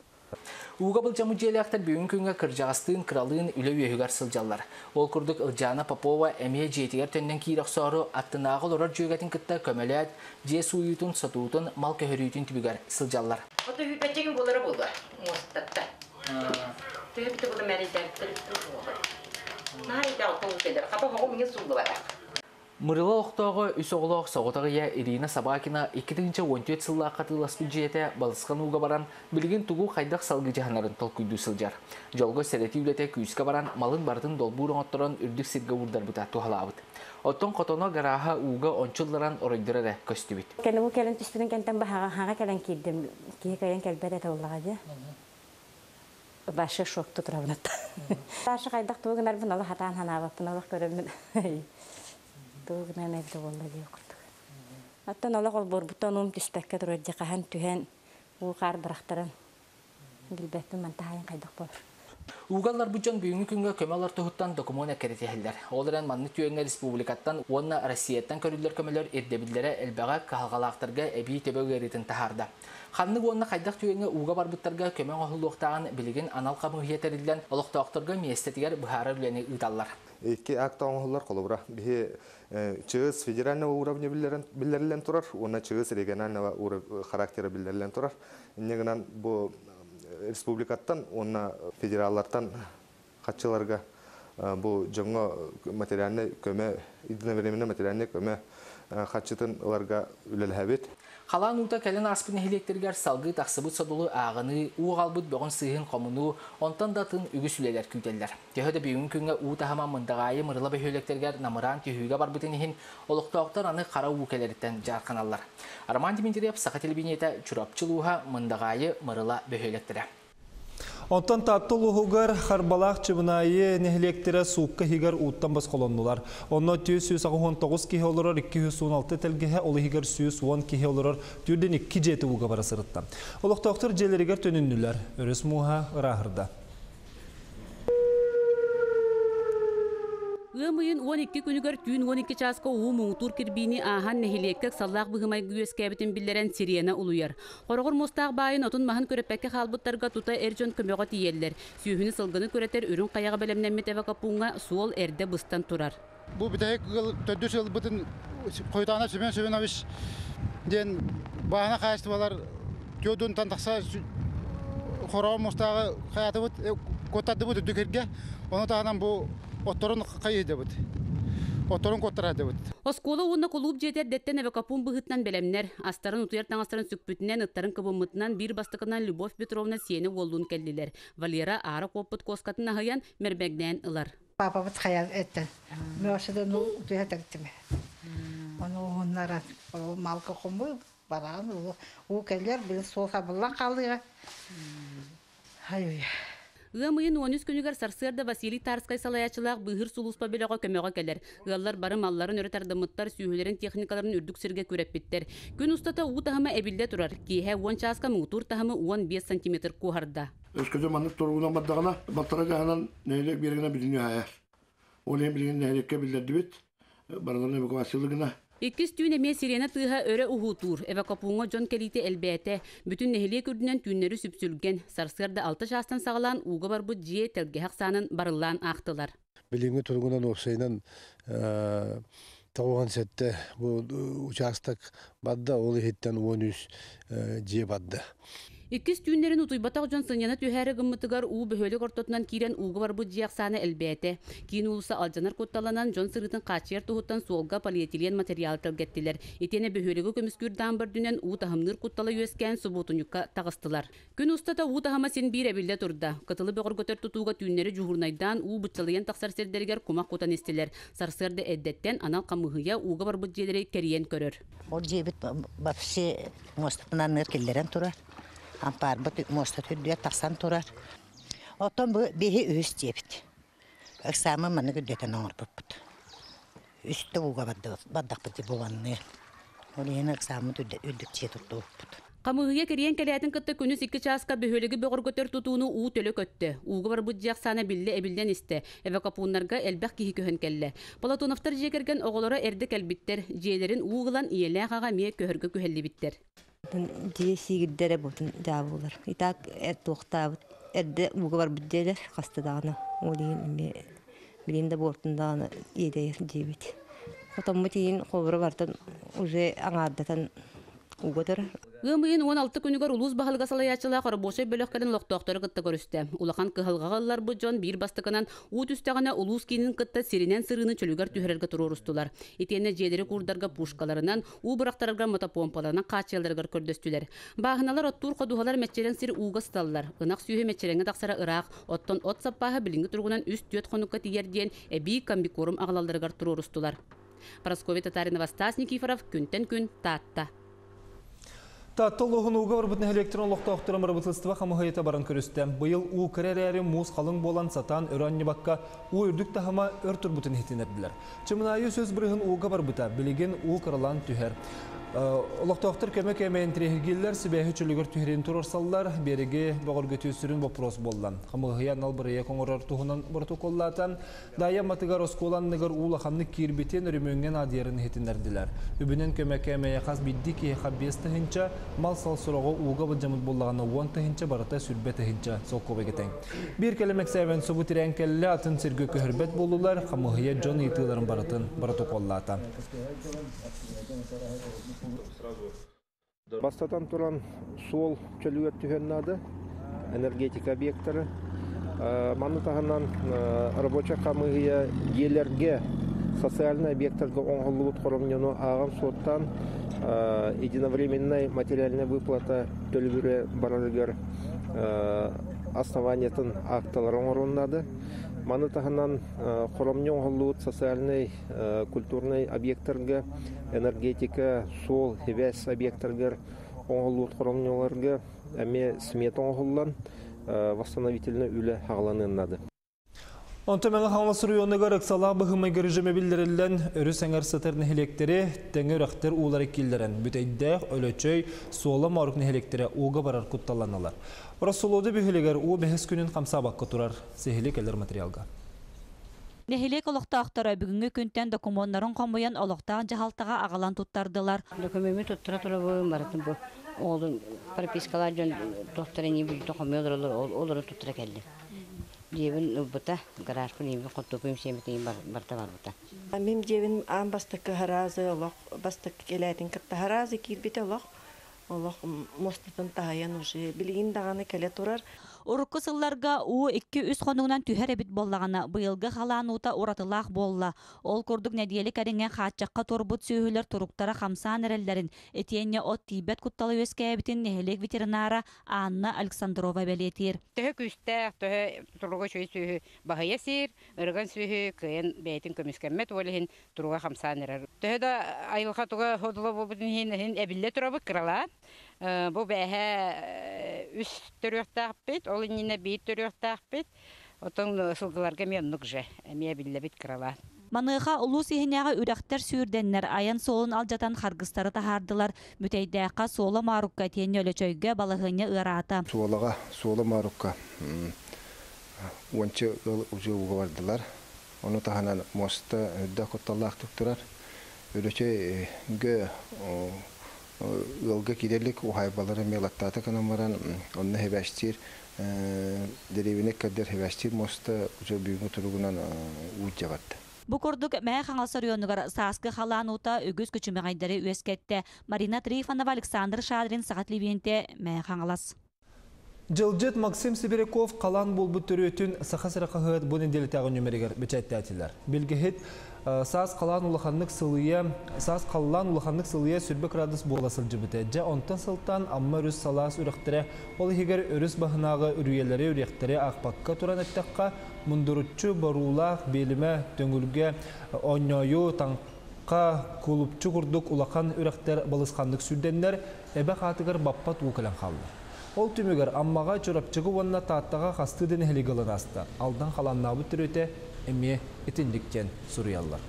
Ууга былдьаммыт дьиэлээхтэр бүгүн күҥҥэ кырдьаҕастыын, кыралыын үлэ үөһүгэр сылдьаллар. Ол курдук Ылдьаана Попова эмиэ дьиэтигэр төннөн киирэ охсоору аттынааҕы олорор дьүөгэтин кытта көмөлөөт, дьиэ сууйуутун, сотуутун, мал көһөрүүтүн түбүгэр сылдьаллар. Ото hүүпэччигин буолара буолуо муостатта. Төһөбүтэ була мэрийдээбиттэр буолар. Наһаа идэҕэ тоҕус Хата оҕом иҥэ сууллубатах. Мырыла олохтооҕо үс оҕолоох соҕотох ийэ Ирина Собакина 2014 сыллаахха атыыласпыт дьиэтэ балысхан ууга баран, билигин тугу хайдах салгыы дьаһанарын толкуйдуу сылдьар. Дьолго сэрэтии үлэтэ күүскэ баран, малын барытын долбуур оҥотторон үрдүк сиргэ уурдарбыта туһалаабыт. Оттон хотоно гарааһа ууга ончулларан оройдоро эрэ көстүбүт. Кэлин бу кэлин түспүтүн кэнтэн баһаҕа кэлэн киирдим. Киһи кайан кэлбэт этэ буоллаҕа дии. Башы шок тутурабынат. Ташы хайдах тугу гынарбын олох хатаан ханаабаппын олох көрөммүн. Тугу гынан эбитэ буолла дии курдук. Оттон олох олбуорбуттан уум түспэккэ турар дии хаһан түһэн уу хаар бырахтаран билбэппин мантаһайын хайдах буолар. Уугалларбыт дьон бүгүҥҥү күҥҥэ көмө ылар туһуттан докумуон эккирэтиһэллэр. Ол эрэн маннык түгэҥҥэ республикаттан уонна Россияттан көрүллэр көмөлөр ирдэбиллэрэ элбэҕэ кыһалҕалаахтарга эбии төбө ыарыытын таһаарда. Ханнык уонна хайдах түгэҥҥэ ууга барбыттарга көмө оҥоһуллуохтааҕын билигин анал хамыыһыйа тэриллэн олохтоохторго миэстэтигэр быһаарар үлэни ыыталлар. Икки акта оҥоһуллар холобура. Биһи ЧС федерального уровня биллэриллэн турар, уонна ЧС регионального характера биллэриллэн турар. Инньэ гынан бу республикаттан уонна федераллартан хаччыларга бу дьоҥҥо материальнай көмө, единовременный материальнай көмө хаччытын ыларга үлэлэһэбит. Халаан уута кэлэн ааспыт нэһилиэктэригэр салгыы тахсыбыт содулу ааҕыныы, уу аҕалбыт бөҕүн-сыыһын хомунуу, онтон да атын үгүс үлэлэр күүтэллэр. Төһө да бүгүҥҥү күҥҥэ уу таһыма Мындаҕаайы Мырыла бөһүөлэктэригэр намыраан түһүүгэ барбытын иһин, олохтоохтор аны хара уу кэлэриттэн дьаарханаллар. Роман Дмитриев, Саха телевидениетэ, Чурапчы улууһа, Мындаҕаайы, Мырыла бөһүөлэктэрэ. Онтон Таатта улууһугар Харбалаах Чыбынаайы нэһилиэктэрэ суукка иһигэр ууттан босхолоннулар. Онно 489 киһи олорор 216 тэлгэһэ, ол иһигэр 110 киһи олорор түрдэн икки дьиэтэ ууга бара сырытта. Олохтоохтор дьиэлэригэр төнүннүлэр. Өрүс мууһа ырааһырда. Ыам ыйын 12 күнүгэр түүн 12 чааска уу муҥутуур кирбиини ааһан нэһилиэккэ ыксаллаах быһымайгы үөскээбитин биллэрэн сирена улуйар. Хороҕор муостаах баайын отун-маһын күрэппэккэ хаалбыттарга тута эр дьон көмөҕө тиийэллэр. Сүөһүнү-сылгыны күрэтэр үрүҥ хайаҕа бэлэмнэммит эвакопууҥҥа суол эрдэ быстан турар. Бу бүтэһик ыал төрдүс ыалбытын Хойутаанап Семен Семенович диэн бааһына хаһаайыстыбалар түөрт тахса хороҕор муостааҕы хайаатыбыт куоттардыбыт үрдүк сиргэ. Ону таһынан бу отторун хайыһдыбыт. Отторун куоттарадыбыт. Оскуола уонна кулууп дьиэтэ эрдэттэн эвакопуун быһыытынан бэлэмнэр. Астарын утуйар таҥастарын сүкпүтүнэн, ыттарын кыбыммытынан биир бастакынан Любовь Петровна сиэнэ уоллуун кэллилэр. Валера аара куоппут куоскатын аһыйан, мэрбэҥнээн ылар. Папабыт хайа эттен. Мөсөдө ну утуйа тактым. Ону уһуннаран малка хомуй бараан уу кэлэр бил суол хабыллан хаалыга. Ай Ыам ыйын 13 күнүгэр сарсыарда Василий Тарскай салайааччылаах быыһыыр сулууспа бөлөҕө көмөҕө кэлэр. Ыаллар бары малларын өрө тардыммыттар, сүөһүлэрин техникаларын үрдүк сиргэ күрэппиттэр. Күн устата уу таһыма эбиллэ турар. Киэһэ 10 чааска муҥутуур таһымы 15 сантиметр куоһарда. Өскөтө маннык туругунан бардаҕына, балтара чааһынан нэһилиэк биэрэгинэн бүтүннүү хаайар. Ол иһин билигин нэһилиэккэ биллэрдибит, барыларын эвакуациялыы гына. Иккис түүн эмиэ сирена тыаһа өрө уһуутуур. Эвакопууҥҥа дьон кэлиитэ элбээтэ. Бүтүн нэһилиэк үрдүнэн түүннэри сүпсүлгэн. Сарсыарда алта чаастан саҕалаан ууга барбыт дьиэ тэлгэһэ ахсаанын барыллаан аахтылар. Билиҥҥи туругунан уопсайынан 97 бу учаастак барда, ол иһиттэн 13 дьиэ барда. Иккис түүннэрин утуйбатах дьон сынньана түһээри гыммытыгар уу бөһүөлэк ортотунан киирэн ууга барбыт дьиэ ахсаана элбээтэ. Киин уулусса алдьанар кутталланан дьон сырыытын хааччыйар туһуттан суолга полиэтилен материалы тэлгэттилэр. Итиэннэ бөһүөлэги көмүскүүр даамба үрдүнэн уу таһымныыр куттала үөскээн субуотунньукка таҕыстылар. Күн устата уу таһыма син биир эбиллэ турда. Кытылы бөҕөргөтөр тутууга түүннэри дьуһуурунайдаан уу быччалыйан тахсар сирдэригэр кумах кутан истилэр. Сарсыарда эрдэттэн анал хамыыһыйа ууга барбыт дьиэлэри кэрийэн көрөр. Ол дьиэбит вообще муостатынан ныр киллэрэн турар. Ампаарбыт муоста үрдүгэр тахсан турар. Оттон бу биһи үһүс дьиэбит. Ыксаамы маннык үрдэтэн оҥорбуппут. Үстэ ууга бардахпыт буланныы. Ол иһин ыксааммыт үрдүк дьиэ туттубуппут. Хамыыһыйа кэрийэн кэлээтин кытта күнүс икки чааска бөһүөлэги бөҕөргөтөр тутууну уу төлө көттө. Ууга барбыт дьиэ ахсаана биллэ эбиллэн истэ. Эвакопууннарга элбэх киһи көһөн кэллэ. Платоновтар дьиэ кэргэн оҕолоро эрдэ кэлбиттэр. Дьиэлэрин уу ылан ийэлээх аҕа эмиэ көһөргө күһэллибиттэр. Дьиэ сиигирдэрэ бутун дьаабылар. Итак туохтаабыт эрдэ ууга барбыт дьиэлэр хаста даҕаны. Ол иһин эмиэ билигин да буортун даҕаны иэдэйэр диэбит. Хотоммут иһин холобура бартан уже аҥаардатан ууга турар. Ыам ыйын 16 күнүгэр улуус баһылыга салайааччылаах оробуочай бөлөх кэлэн олохтоохтору кытта көрүстэ. Улахан кыһалҕаҕа ылларбыт дьон биир бастакынан уу түстэҕинэ улуус киинин кытта сиринэн сырыыны чөлүгэр түһэрэргэ туруорустулар. Итиэннэ дьиэлэри куурдарга пушкаларынан, уу бырахтарарга мотопомпаларынан хааччыйалларыгар көрдөстүлэр. Бааһыналар оттуур ходуһалар мэччирэҥ сир ууга сыталлар. Ынах сүөһү мэччирэҥҥэ тахсара ыраах, оттон от саппааһа билиҥҥи туругунан үс-түөрт хонукка тиийэр диэн эбии комбикорм аҕалалларыгар туруорустулар. Парасковья Татаринова, Стас Никифоров, Күнтэн күн, Таатта. Таатта улууһун ууга барбыт нэһилиэктэрин олохтоохторо бырабыыталыстыба хамыыһыйата баран көрүстэ. Быйыл уу кыра эрээри муус халыҥ буолан сатаан өрө анньыбакка уу үрдүк таһыма өр турбутун иһитиннэрдилэр. Чымынаайы сөс бырыһын ууга барбыта, билигин уу кыралаан түһэр. Олохтоохтор көмө кээмэйин интэриэһиргииллэр, сибээһи чөлүгэр түһэрин туруорсаллар, биэрэги бөҕөргөтүү сүрүн боппуруос буолла. Хамыыһыйа анал бырайыак оҥорор туһунан боротокуоллаата. Даайа Амматыгар оскуола анныгар уу улаханнык киирбитин өрөмүөҥҥэ наадыйарын иһитиннэрдилэр. Үбүнэн көмө кээмэйэ хас биирдии киһиэхэ 5 тыһыынча, мал-сал сороҕо ууга былдьаммыт буоллаҕына 10 тыһыынча барыта 20 тыһыынча солкуобайга тэҥ. Биир кэлим эксээмэн субу тирээн кэллэ, атын сиргэ көһөрбөт буоллулар, хамыыһыйа дьон ыйытыыларын барытын боротокуоллаата. Бастатан туран суол чөлүгэр түһүөн наада, энергетика объектары. Маны таһынан рабочай хамыыһыйа дьиэлэргэ Социальный объекттарга оҥоһуллубут хоромньуну ааҕан-суоттаан единовременная материальная выплата төлөбүрэ барарыгар основаниетын акталара оҥоруннады. Маны таһынан хоромньу оҥоһуллубут социальный, культурный объекттарга, энергетика, суол, хибээс объекттарыгар оҥоһуллубут хоромньуларга эмиэ смета оҥоһуллан восстановительный үлэ хаҕаланыан Онтон Мэҥэ Хаҥалас оройуонугар ыксалаах быһымайга режиме биллэриллэн, өрүс эҥэр сытар нэһилиэктэри тэҥэ үрэхтэр уулара киллэрэн, Бүтэйдээх, Өлөчөй, Суола Моорук нэһилиэктэрэ ууга барар кутталланалар. Россолоду бөһүөлэгэр уу бэһис күнүн хамсаабакка турар. Сиһили кэлэр материалга. Нэһилиэк олохтоохторо бүгүҥҥү күнтэн докумуоннарын хомуйан олохтоох дьаһалтаҕа аҕалан туттардылар. Докумуоммун туттара турабын, барытын бу оҕолорум пропискалаах дьон туохтара инии бүлтэ хомуйа олороллор, олору туттара кэллим. Дьиэбин ылбыта, гаражпын иибин хортуоппуйум сиэмэтин барыта барбыта. Мин дьиэбин аан бастакы хараазы олох бастакы кэлээтин кытта хараазы киирбитэ олох олох муостатын таһыйан уже билигин даҕаны кэлэ турар. Урукку сылларга уу 2-3 хонугунан түһэр эбит буоллаҕына, быйылгы халаан уута уратылаах буолла. Ол курдук нэдиэлэ кэриҥэ хааччахха турбут сүөһүлэр туруктара хамсаан эрэллэрин, итиэннэ от тиийбэт куттала үөскээбитин нэһилиэк ветеринара Анна Александрова бэлиэтиир. Төһө күүстээх, төһө туруга үчүгэй сүөһү баһыйа сиир, ырыган сүөһү кыайан бэйэтин көмүскэммэт, ол иһин туруга хамсаан эрэр. Төһө да айылҕа туга ходула буолбутун иһин иһин эбиллэ турабыт кыралаан. Бу бээһэ үс төрүөхтээхпит, ол иннинэ биир төрүөхтээхпит. Оттон сылгыларга эмиэ оннук же, эмиэ эбиллэбит кыралаан. Маныаха улуус иһинээҕи үрэхтэр сүүрдэннэр, айан суолун алдьатан харгыстары таһаардылар. Бүтэйдээххэ Суола Маарукка итиэннэ Өлөчөйгө балаһыанньа ыараата. Суолаҕа Суола Маарукка уонча ыал удьуобуга бардылар. Ону таһынан муоста үрдэх кутталлаахтык турар. Өлөчөйгө ыалга киирэ илик уһаайбалары эмиэ ылаттаата гынан баран, онно хибээстиир дэриэбинэ кэрдэр хибээстиир муоста уже бүгүҥҥү туругунан уу барда. Бу курдук Мэҥэ Хаҥалас оройуонугар сааскы халаан уута үгүс күчүмэҕэйдэри үөскэттэ. Марина Трифонова, Александр Шадрин, Саха телевидениете, Мэҥэ Хаҥалас. Дьылдьыт Максим Сибиряков халаан буолбут төрүөтүн Саха сирэ хаһыат бу нэдиэлэтээҕи нүмеригэр бэчээттээтилэр. Билгэһит саас халаан улаханнык сылыйа, саас халлаан улаханнык сылыйа сүрбэ кыраадыс буола сылдьыбыта. Дьэ, онтон сылтаан Амма өрүс салаас үрэхтэрэ, ол иһигэр өрүс баһынааҕы үрүйэлэри, үрэхтэри аахпакка туран эттэххэ, мундуруччу, боруулаах, биэлимэ, төҥүлгэ, оонньоойу, таҥха, кулупчу курдук улахан үрэхтэр балысханнык сүүрдэннэр, эбэ хаатыгар баппат уу кэлэн хаалла. Ол түмүгэр Аммаҕа, Чурапчыга уонна Тааттаҕа хастыы да нэһилиэги ылан ааста. Алдан халааннаабыт төрүөтэ эмиэ итинник диэн суруйаллар.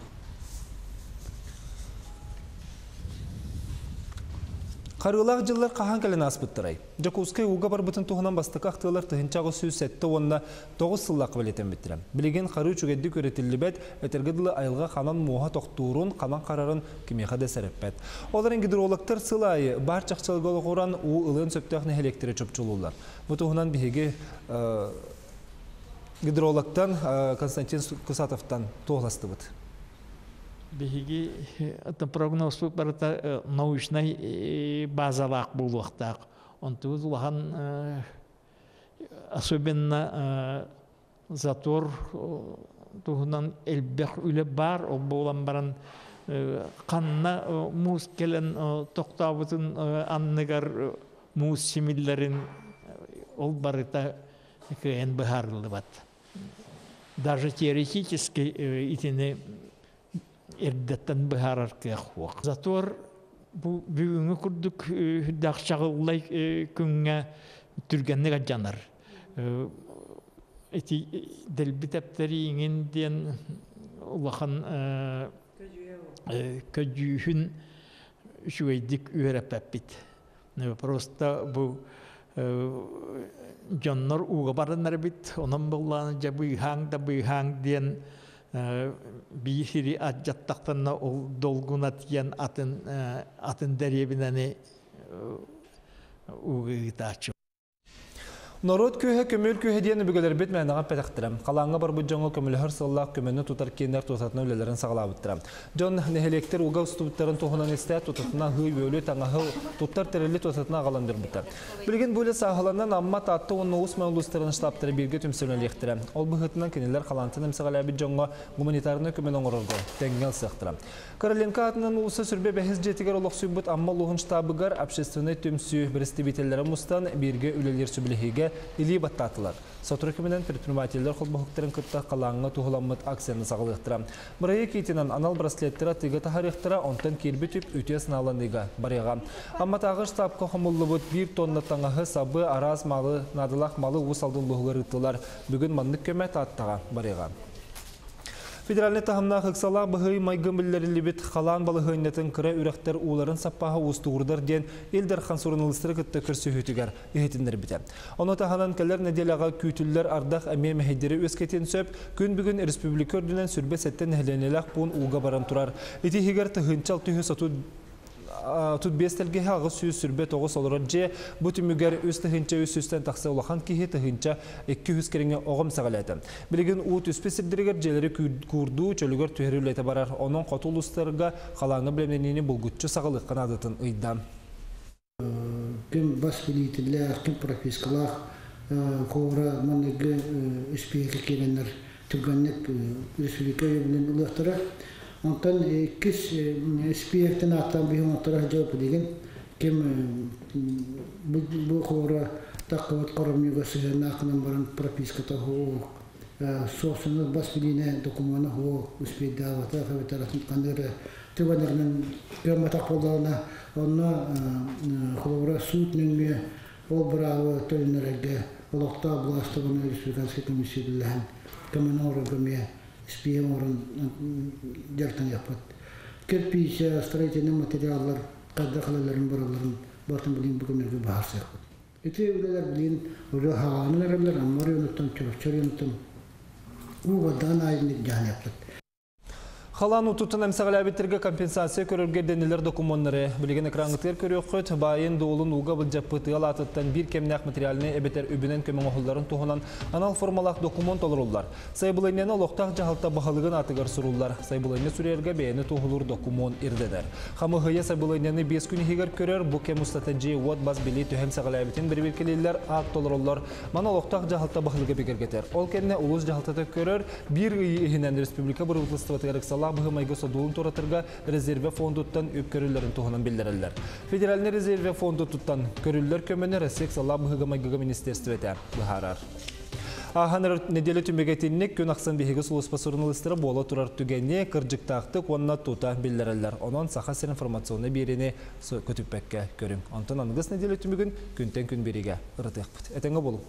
Харыылаах дьыллар хаһан кэлэн ааспыттарай? Дьокуускай ууга барбытын туһунан бастакы ахтыылар 1807 уонна 9 сыллаахха бэлиэтэммиттэрэ. Билигин харыы үчүгэйдик үөрэтиллибэт, этэргэ дылы айылҕа ханан муоһа тохтуурун, ханан харарын кимиэхэ да сэрэппэт. Ол эрэн гидрологтар сыл аайы баар чахчыларга олоҕуран уу ылыан сөптөөх нэһилиэктэри чопчулууллар. Бу туһунан биһиги гидрологтан Константин Кусатовтан туоһуластыбыт. Биһиги прогнозпут барыта научнай базалаах буолуохтаах. Онтубут улахан особенно затор туһунан элбэх үлэ баар, ол буолан баран ханна муус кэлэн тохтообутун анныгар муус симиллэрин ол барыта кыайан быһаарыллыбат. Даже теоретически итини эрдэттэн быһаарар кыах суох. Затор бу бүгүҥҥү курдук үрдээх чаҕыллай күҥҥэ түргэнник алдьанар. Ити дэлби тэптэрииҥин диэн улахан көдьүүһүн үчүгэйдик үөрэппэппит. Просто бу дьоннор ууга бараннар эбит, онон быллаан дьэ быыһааҥ да быыһааҥ диэн биир сири ардьаттахтарына ол долгуна тиийэн атын атын дэриэбинэни ууга ыытааччы. Норуот күүһэ көмүөл күүһэ диэн өбүгэлэрбит мээнэҕэ эппэтэхтэрэ. Халааҥҥа барбыт дьоҥҥо көмөлөһөр сыаллаах көмөнү тутар кииннэр тутатына үлэлэрин саҕалаабыттара. Дьон нэһилиэктэр ууга устубуттарын туһунан истээт, тутатына аһыы-үөлү, таҥаһы, туттар тэрили тутатына аҕалан биэрбиттэр. Билигин бу үлэ сааһыланан Амма, Таатта уонна Уус Маайа улуустарын штабтара бииргэ түмсэн үлэлиэхтэрэ. Ол быһыытынан кинилэр халаантан эмсэҕэлээбит дьоҥҥо гуманитарнай көмөнү оҥорорго тэҥҥэ ылсыахтара. Короленко аатынан уулусса сүрбэ бэһис дьиэтигэр олохсуйбут Амма улууһун штабыгар общественнай түмсүү бэрэстэбиитэллэрэ мустан бииргэ үлэлиир сөбүлэһиигэ илии баттаатылар. Сотору кэминэн предпринимателлэр холбоһуктарын кытта халааҥҥа туһуламмыт акцияны саҕалыахтара. Бырайыак иитинэн анал браслеттары атыыга таһаарыахтара, онтон киирбит үп үтүө санааланыыга барыаҕа. Амматааҕы штабка хомуллубут биир тонна таҥаһы, сабы, араас малы, наадалаах малы Уус Алдан улууһугар ыыттылар. Бүгүн маннык көмө Тааттаҕа барыаҕа. Федеральнай таһымнаах ыксалаах быһыы-майгы биллэриллибит халаан балаһыанньатын кыра үрэхтэр ууларын саппааһа уустугурдар диэн Ил Дархан суруналыыстары кытта көрсүһүүтүгэр иһитиннэрбитэ. Ону таһынан кэлэр нэдиэлэҕэ күүтүллэр ардах эмиэ мэһэйдэри үөскэтиэн сөп. Күн бүгүн республика үрдүнэн 27 нэһилиэнньэлээх пуун ууга баран турар. Ити иһигэр 1006 35 тэлгэһэ 829 олорор дьиэ бу түмүгэр 3300-тэн тахса улахан киһи 1200 кэриҥэ оҕо эмсэҕэлээтэ. Билигин уу түспүт сирдэригэр дьиэлэри куурдуу, чөлүгэр түһэрии үлэтэ барар. Онон хоту улуустарга халааҥҥа бэлэмнэниини булгуччу саҕалыахха наадатын ыйда. Ким бас билиитиллээх, ким пропискалаах кобра маныгы испииһэккэ киирэннэр түргэнник республика өйөбүлүн ылыахтара. Онтон иккис испииһэктэн ааттаан биһи оҥотторо сылдьабыт билигин. Ким бу кобра таххыбыт хоромньуга сыһыаннаах гынан баран прописката суох, собственность бас билиинэ докумуона суох, успейдаабатах эбэтэр атын ханнык эрэ түгэннэринэн кыамматах буоллаҕына, онно холобура суут нөҥүө ол быраабы төннөрөргө олохтоох былаастыбаны республиканскай комиссия үлэлэһэн көмөнү оҥорорго эмиэ испииһэк оҥорон дьарыктаныахпыт. Кирпиичэ, строительнай материаллар хайдах үлэлэрин баралларын барытын билигин бу күннэргэ быһаарсыахпыт. Ити үлэлэр билигин уже хаҕаанан эрэллэр, Амма оройуонуттан, Чурапчы оройуонуттан уу бардаҕын аайы дьаһаныахпыт. Халаан уутуттан эмсэҕэлээбиттэргэ компенсация көрөргө ирдэниллэр докумуоннары билигин экраҥҥытыгар көрүөххүт. Баайын-дуолун ууга былдьаппыт ыал аатыттан биир кэмнээх материальнай эбэтэр үбүнэн көмө оҥоһулларын туһунан анал формалаах докумуон толоруллар. Сайабылыанньаны олохтоох дьаһалта баһылыгын аатыгар суруллар. Сайабылыанньа суруйарга бэйэни туоһулуур докумуон ирдэнэр. Хамыыһыйа сайабылыанньаны 5 күн иһигэр көрөр, бу кэм устата дьиэ-уот бас билии төһө эмсэҕэлээбитин бэрэбиэркэлииллэр, акт толороллор. Маны олохтоох дьаһалта баһылыга бигэргэтэр. Ол кэннэ улуус дьаһалтата көрөр, биир ый иһинэн республика бырабыыталыстыбатыгар ыксалаах быһыы-майгы содулун туоратарга резервэ фондуттан үп көрүллэрин туһунан биллэрэллэр. Федеральнай резервэ фондутуттан көрүллэр көмөнү Россия ыксалаах быһыыга-майгыга министерствота быһаарар. Ааһан эрэр нэдиэлэ түмүгэ итинник күн ахсын биһиги сулууспа суруналыыстара буола турар түгэни кырдьыктаахтык уонна тута биллэрэллэр. Онон Саха сир информационнай биэриини көтүппэккэ көрүҥ. Онтон аныгыс нэдиэлэ түмүгүн күнтэн күн биэриигэ ырытыахпыт. Этэҥҥэ буолуҥ.